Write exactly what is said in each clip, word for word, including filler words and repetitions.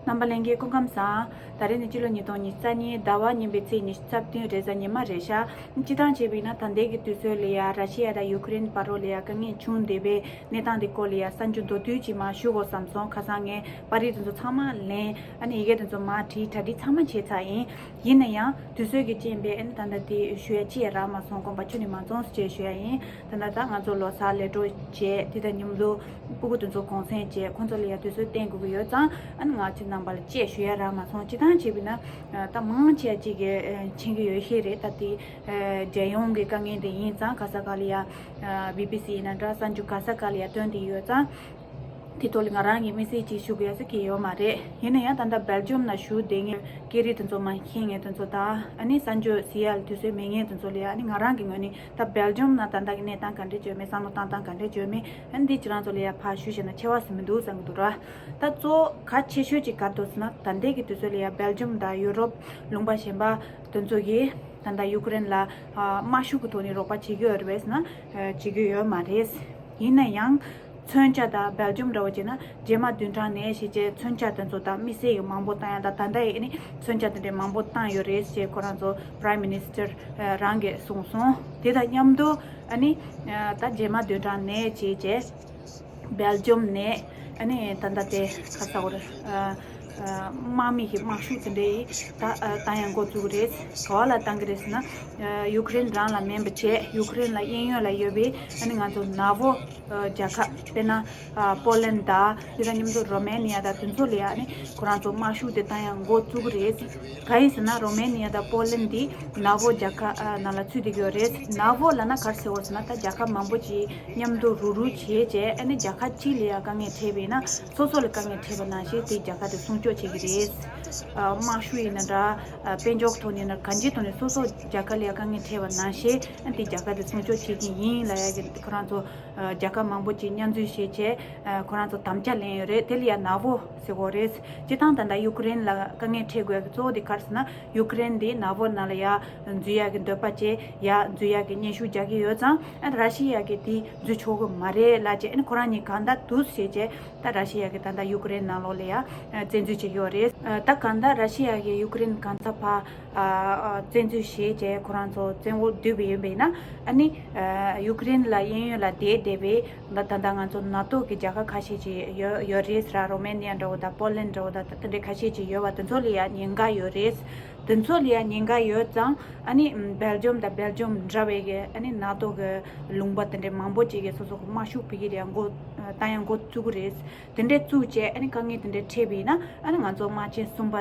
རྣམ་པ་ལྷན་རྒྱས་སྐུ་ཁམས་བཟང་། ད་རེས་ནི་སྤྱི་ལོ་ཉིས་སྟོང་ཉི་ཤུ་རྩ་གཉིས་ཟླ་བ་གཉིས་པའི་ཚེས་ཉི་ཤུ་རྩ་བདུན་རེས་གཟའ་ཉི་མ་རེད་ཤག་སྤྱི་བཏང་བྱས་པ་ཡིན་ན་ད་ལྟའི་གི་དུས་ཚོད་ལ་ཡ་ར་ཤི་ཡ་དང་ཡུ་ཀེ་རེན་བར་རོ་ལ་ཡ་དཀའ་ངལ་བྱུང་བསྡད་པའི་གནས་སྟངས་དེ་སྐོར་ལ་ཡ་གསར་འགྱུར་མདོར་བསྡུས་ཅིག་མར་ཞུ་དགོས་བསམ་སོང་། ཁ་སང་ངས་པར་རིས་དེ་ཚོ་ཚང་མ་ལེན། ཨ་ནི་ཡི་གེ་དེ་ཚོ་མར་བྲིས། གྲ་སྒྲིག་ཚང་མ་བྱས་ཚར་ཡིན། ཡིན་ན་ཡང་དུས་ཚོད་ཀྱི་རྐྱེན་པས་ཨ་ནི་ད་ལྟ་དེ་ཞུ་ཡ་ཅི་ཡང་རག་མ་སོང་། དགོངས་པ་ཁྱོན་ནས་མ་ཚོམས་ཞེས་ཞུ་ཡ་ཡིན། ད་ལྟ་ད་ང་ཚོ་ལོ་གསར་ལས་གྲོལ་བྱས། དེ་དང་མཉམ་དུ་སྤུ་གུ་དེ་ཚོ་གུང་སེང་བྱས། ཁོང་ཚོ་ལ་ཡ་དུས་ཚོད་བསྟན་དགོས་ཀྱི་ཡོད་ཙང་། ཨ་ནི་ང་ཚོ་རྣམ་པ་ལ་ཅི་ཞུ་ཡ་རག་མ་སོང་། སྤྱི་བཏང་བྱས་པ་ཡིན་ན་ད་མང་ཆེ་ཅིག་གིས་མཁྱེན་གྱི་ཡོད་ཤེས་རེད། ད་དེ་རྒྱལ་ཡོངས་ཀྱི་དཀའ་ངལ་དེ་ཡིན་ཙང་། ག་ས་ག་ལ་ཡ་བི་བི་སི་ཡིན་ན་འདྲ། གསར་འགྱུར་ག་ས་ག་ལ་ཡ་སྟོན་བསྡད་ཡོད་ཙང་། དེ་ཐོག་ལ་ང་རང་གིས་དམིགས་བསལ་ཅིག་ཞུ་དགོས་ཡ་ཟེར་གྱི་ཡོད་མ་རེད། ཡིན་ན་ཡང་ད་ལྟ་སྦེལ་ཇམ་ནང་བཞུགས་བསྡད་མཁན་སྐད་རིགས་དེ་ཚོ་མ་ཤེས་མཁན་དེ་ཚོ་དང་། ཨ་ནི་གསར་འགྱུར་གཟིགས་ཡ་ལ་དུས་ཚོད་མེད་མཁན་དེ་ཚོ་ལ་ཡ། ཨ་ནི་ང་རང་གི་ངོས་ནས་ད་སྦེལ་ཇམ་ནང་ད་ལྟ་གི་གནས་སྟངས་ག་འདྲས་བྱུང་མེད། བསམ་བློ་བཏང་སྟངས་ག་འདྲས་བྱུང་མེད། ཨ་ནི་འདི་ཁྱེད་རང་ཚོ་ལ་ཡ་ཕར་ཞུས་བྱས་ན་ཆེ་བ་ཟིག་མི་འདུག་བསམ་གྱི་འདུག་ར། ད་གཙོ་བོ་གལ་ཆེ་ཤོས་ཅིག་ག་རེ་འདུག་ཟེར་ན། ད་ལྟའི་གི་དུས་ཚོད་ལ་ཡ་སྦེལ་ཇམ་དང་ཡུ་རོབ་ལུང་པ་གཞན་པ་དེ་ཚོ་གིས་ད་ལྟ་ཡུ་ཀེ་རེན་ལ་དམག་ཤུགས་ཀྱི་ཐོག་ནས་རོགས་པ་བྱེད་ཀྱི་ཡོད་རེད་པས་ཟེར་ན། བྱེད་ཀྱི་ཡོད་མ་རེད། ཡིན་ན་ཡང་མཚོན་ཆ་དང་སྦེལ་ཇམ་འདྲ་བོ་བྱས་ན་རྗེས་མ་བདུན་ཕྲག་ནས་བྱས་བྱས་མཚོན་ཆ་དེ་ཚོ་དང་དམིགས་བསལ་གྱི་མང་པོ་བཏང་ཡ་དང་། ད་ལྟ་ཡི་ནི་མཚོན་ཆ་དེ་འདྲའི་མང་པོ་བཏང་ཡོད་རེད་ཅེས་ཁོ་རང་ཚོ་Prime Minister རང་གིས་གསུངས་སོང་། དེ་དང་མཉམ་དུ་ཨ་ནི་ད་རྗེས་མ་བདུན་ཕྲག་ནས་བྱས་བྱས་སྦེལ་ཇམ་ནས་ཨ་ནི་ད་ལྟ་དེ་ག་ས་འོ་རེད། དམག་མི་གི་དམག་ཤུགས་དེ་འདྲའི་ད་བཏང་ཡ་འགོ་བཙུགས་རེད། ག་བ་ལ་བཏང་གི་རེད་ཟེར་ན། ཡུ་ཀེ་རེན་རང་ལ་མིན་པ་བྱས། ཡུ་ཀེ་རེན་ལ་གཡས་གཡོན་ལ་ཡོད་པའི་ཨ་ནི་ང་ཚོ་ནཱ་ཝོ་རྒྱལ་ཁབ། དཔེར་ན་པོ་ལན་དང་། དེ་དང་མཉམ་དུ་རོ་མེ་ནི་ཡ་དང་དེ་ཚོ་ལ་ཡ་ཨ་ནི་ཁོ་རང་ཚོ་དམག་ཤུགས་དེ་བཏང་ཡ་འགོ་བཙུགས་རེད། གང་ཡིན་ཟེར་ན་རོ་མེ་ནི་ཡ་དང་པོ་ལན་དེ་ནཱ་ཝོ་རྒྱལ་ཁབ་ནང་ལ་ཚུད་བསྡད་ཀྱི་ཡོད་རེད། ནཱ་ཝོ་ལབ་ན་ག་རེ་ཟེར་བ་ཟེར་ན། ད་རྒྱལ་ཁབ་མང་པོ་ཅིག་མཉམ་དུ་རུག་རུག་བྱས་བྱས། ཨ་ནི་རྒྱལ་ཁབ་གཅིག་ལ་ཡ་དཀའ་ངལ་འཕྲད་པ་ཡིན་ན་སོ་སོ་ལ་དཀའ་ངལ་འཕྲད་པ་ནང་བཞིན་དེ་རྒྱལ་ཁབ་དེ་སྲུང་སྐྱོབ་བྱེད་ཀྱི་རེད། དམག་ཤུགས་ཡིན་ན་འདྲ། དཔལ་འབྱོར་ཐོག་ནས་ན་གང་ཅིའི་ཐོག་ནས་སོ་སོ་རྒྱལ་ཁབ་ལ་ཡ་དཀའ་ངལ་འཕྲད་པ་ནང་བཞིན་དེ་རྒྱལ་ཁབ་དེ་སྲུང་སྐྱོབ་བྱེད་ཀྱི་ཡིན་ལབ་ཡ་གི་ཁོ་རང་ཚོ་རྒྱལ་ཁབ་མང་པོ་ཅིག་མཉམ་འཛུལ་བྱས་བྱས་ཁོ་རང་ཚོ་དམ་བཅའ་ལེན་ཡོད་རེད། དེ་ལ་ཡ་ནཱ་ཝོ་ཟེར་གྱི་ཡོད་རེད། སྤྱིར་བཏང་ད་ལྟ་ཡུ་ཀེ་རེན་ལ་དཀའ་ངལ་འཕྲད་དགོས་ཡ་གི་གཙོ་བོ་དེ་ག་རེ་ཟེར་ན། ཡུ་ཀེ་རེན་དེ་ནཱ་ཝོ་ནང་ལ་ཡ་འཛུལ་ཡ་གི་འདོད་པ་བྱས། ཡ་འཛུལ་ཡ་གི་སྙན་ཞུ་རྒྱག་གི་ཡོད་ཙང་། ཨ་ར་ཤི་ཡ་གིས་དེ་འཛུལ་ཆོག་གི་མ་རེད་ལབ་བྱས། ཨ་ནི་ཁོ་རང་གཉིས་གང་ལྟར་འདུག་བྱས་བྱས། ད་ར་ཤི་ཡ་གིས་ད་ལྟ་ཡུ་ཀེ་རེན་ནང་ལོགས་ལ་ཡ་བཙན་འཛུལ་བྱེད་ཀྱི་ཡོད་རེད། ད་གང་ལྟར་ར་ཤི་ཡ་གིས་ཡུ་ཀེ་རེན་གང་ཚ་ཕར་བཙན་འཛུལ་བྱས་བྱས་ཁོ་རང་ཚོ་བཙན་འོག་བསྡུས་པ་ཡིན་པ་ཡིན་ན། ཨ་ནི་ཡུ་ཀེ་རེན་ལ་གཡས་གཡོན་ལ་བསྡད་བསྡད་པའི་ད་ད་ལྟ་ང་ཚོ་ནཱ་ཏོ་གི་རྒྱལ་ཁབ་ཁ་ཤས་ཅིག་ཡོད་ཡོད་རེད་ཟེར། རོ་མེ་ནི་ཡ་འདྲ་བོ་དང་པོ་ལན་འདྲ་བོ་དང་དེ་འདྲའི་ཁ་ཤས་ཅིག་ཡོད་པ། དེ་ཚོ་ལ་ཡ་ཉེན་ཁ་ཡོད་རེད། དེ་ཚོ་ལ་ཡ་ཉེན་ཁ་ཡོད་ཙང་། ཨ་ནི་སྦེལ་ཇམ་དང་སྦེལ་ཇམ་འདྲ་བའི་གི་ཨ་ནི་ནཱ་ཏོ་གི་ལུང་པ་དེ་འདྲའི་མང་པོ་ཅིག་གིས་སོ་སོ་གི་དམག་ཤུགས་ཕ་གི་ལ་ཡ་འགོ་བཏང་ཡ་འགོ་བཙུགས་ཀྱི་རེད། དེ་འདྲའི་བཙུགས་བྱས་ཨ་ནི་དཀའ་ངལ་དེ་འདྲའི་འཕྲད་པ་ཡིན་ན། ཨ་ནི་ང་ཚོ་དམག་ཆེན་གསུམ་པ་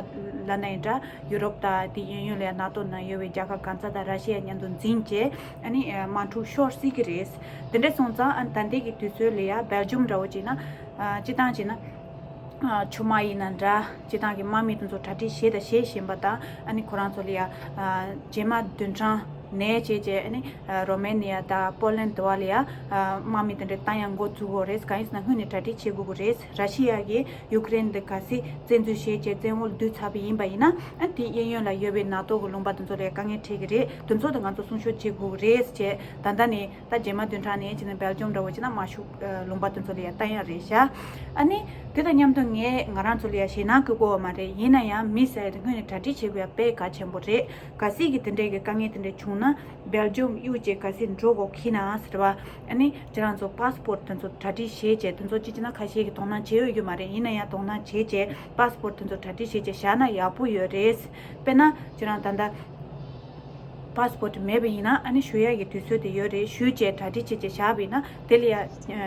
ལབ་ན་ཡང་འདྲ། ཡུ་རོབ་དང་དེ་གཡས་གཡོན་ལ་ཡ་ནཱ་ཏོ་ནང་ཡོད་པའི་རྒྱལ་ཁབ་གང་ཚ་དང་ར་ཤི་ཡ་མཉམ་དུ་འཛིང་བྱས། ཨ་ནི་དམག་འཁྲུག་ཤོར་སྲིད་ཀྱི་རེད། དེ་འདྲ་སོང་ཙང་། ཨ་ནི་ད་ལྟའི་གི་དུས་ཚོད་ལ་ཡ་སྦེལ་ཇམ་འདྲ་བོ་བྱས་ན། ཨ་སྤྱིར་བཏང་བྱས་ན། ཨ་ཆུ་དམག་ཡིན་ན་འདྲ། སྤྱིར་བཏང་གི་དམག་མི་དེ་ཚོ་གྲ་སྒྲིག་བྱས་དང་བྱེད་བཞིན་པ་དང་། ཨ་ནི་ཁོ་རང་ཚོ་ལ་ཡ་ཨ་རྗེས་མ་བདུན་ཕྲག་ནས་བྱས་བྱས། ཨ་ནི་ཨ་རོ་མེ་ནི་ཡ་དང་པོ་ལན་དེ་བ་ལ་ཡ་ཨ་དམག་མི་དེ་འདྲ་བཏང་ཡ་འགོ་བཙུགས་དགོས་རེད། གང་ཡིན་ཟེར་ན་སྔོན་ནས་གྲ་སྒྲིག་བྱེད་དགོས་ཀྱི་རེད། ར་ཤི་ཡ་གིས་ཡུ་ཀེ་རེན་འདི་གལ་སྲིད་བཙན་འཛུལ་བྱས་བྱས་བཙན་འོག་བསྡུས་ཚར་བ་ཡིན་པ་ཡིན་ན། ཨ་དེ་གཡས་གཡོན་ལ་ཡོད་པའི་ནཱ་ཏོ་གི་ལུང་པ་དེ་ཚོ་ལ་ཡ་དཀའ་ངལ་འཕྲད་ཀྱི་རེད། དེ་ཚོ་དེ་ང་ཚོ་སྲུང་སྐྱོབ་བྱེད་དགོས་ཀྱི་རེད་ཅེས། ད་ལྟ་ནས། ད་རྗེས་མ་བདུན་ཕྲག་ནས་བྱས་ན་སྦེལ་ཇམ་འདྲ་བོ་བྱས་ན་དམག་ཤུགས་ཨ་ལུང་པ་དེ་ཚོ་ལ་ཡ་བཏང་ཡ་རེད་ཤག་ཨ་ནི་དེ་དང་མཉམ་དུ་ངས་ང་རང་ཚོ་ལ་ཡ་ཞེད་སྣང་སྐུལ་དགོས་པ་མ་རེད། ཡིན་ན་ཡང་མི་ཟེར་དེ་སྔོན་ནས་གྲ་སྒྲིག་བྱེད་དགོས་ཡ་དཔེ་གལ་ཆེན་པོ་རེད། གལ་སྲིད་ཀྱི་དེ་འདྲའི་གི་དཀའ་ངལ་དེ་འདྲ་བྱུང་ན། སྦེལ་ཇམ་གཡུག་བྱས་གལ་སྲིད་འགྲོ་དགོས་ཁེལ་ན་ཟེར་བ། ཨ་ནི་ཁྱེད་རང་ཚོ་པཱ་སི་པོར་ཊི་དེ་ཚོ་གྲ་སྒྲིག་བྱས་བྱས། དེ་ཚོ་ཅི་བྱས་ན་ཁ་ཤས་ཀྱིས་དོ་སྣང་བྱེད་འོས་རྒྱུ་མ་རེད། ཡིན་ན་ཡང་དོ་སྣང་བྱས་བྱས་པཱ་སི་པོར་ཊི་དེ་ཚོ་གྲ་སྒྲིག་བྱས་བྱས་བཞག་ན་ཡག་པོ་ཡོད་རེད། དཔེར་ན་ཁྱེད་རང་ད་ལྟ། པཱ་སི་པོར་ཊི་མེད་པ་ཡིན་ན། ཨ་ནི་ཞུ་ཡ་གི་དུས་ཚོད་དེ་ཡོད་རེད། ཞུས་བྱས་གྲ་སྒྲིག་བྱས་བྱས་བཞག་པ་ཡིན་ན་དེ་ལ་ཡ་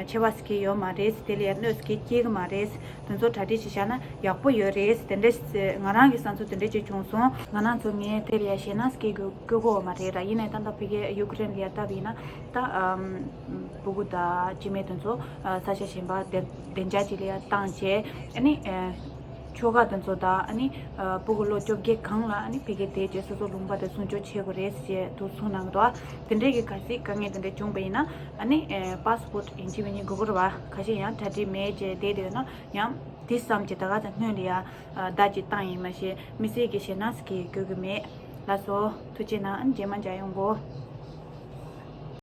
ཆེ་བ་སྐྱེ་ཡོད་མ་རེད། དེ་ལ་ཡ་གནོད་སྐྱེལ་སྐྱེ་གི་མ་རེད། དེ་ཚོ་གྲ་སྒྲིག་བྱས་བཞག་ན་ཡག་པོ་ཡོད་རེད། དེ་འདྲ་ང་རང་གི་བསམ་ཚུལ་དེ་འདྲ་ཅིག་བྱུང་སོང་། ང་རང་ཚོ་ངས་དེ་ལ་ཡ་ཞེད་སྣང་སྐྱེ་དགོས་དགོས་ཀྱི་མ་རེད་ར། ཡིན་ནའི་ད་ལྟ་ཕ་གི་ཡུ་ཀེ་རེན་ལ་ཡ་བལྟས་པ་ཡིན་ན། ད་ཨམ་སྤུ་གུ་དང་སྐྱེ་དམན་དེ་ཚོ་ཨ་ས་ཆ་གཞན་པ་བདེ་བདེ་འཇགས་ཅིག་ལ་ཡ་བཏང་བྱས། ཨ་ནི་ཨ། ཁྱོ་ག་དེ་ཚོ་དང་། ཨ་ནི་ཨ་སྤུ་གུ་ལོ་བཅོ་བརྒྱད་སྒང་ལ་ཨ་ནི་ཕ་གིར་བསྡད་བྱས་སོ་སོ་ལུང་པ་དེ་སྲུང་སྐྱོབ་བྱེད་དགོས་རེད་ཅེས་འདུག་གསུངས་གནང་གི་འདུག་དེ་འདྲའི་གི་གལ་སྲིད་དཀའ་ངལ་དེ་འདྲ་བྱུང་བ་ཡིན་ན། ཨ་ནི་ཨ་པཱ་སི་པོར་ཊི་ཡིན་གཅིག་མིན་གཉིས་དགོས་ཀྱི་རེད་པ། ཁ་ཤས་ཡང་གྲ་སྒྲིག་མེད་ཅེས་བསྡད་བསྡད་ཡོད་ན་ཡང་དེ་བསམ་བྱས་ད་ག་ཚོད་སྔོན་ལ་ཡ་ཨ་བརྡ་ཅིག་བཏང་ཡིན་མ་གཞི་མི་སེར་གྱི་ཞེད་སྣང་ཟེར་གྱི་དགོས་ཀྱི་མེད། ལགས་སོ། ཐུགས་རྗེ་གནང་། ཨ་ནི་རྗེས་མ་མཇལ་ཡོང་གོ།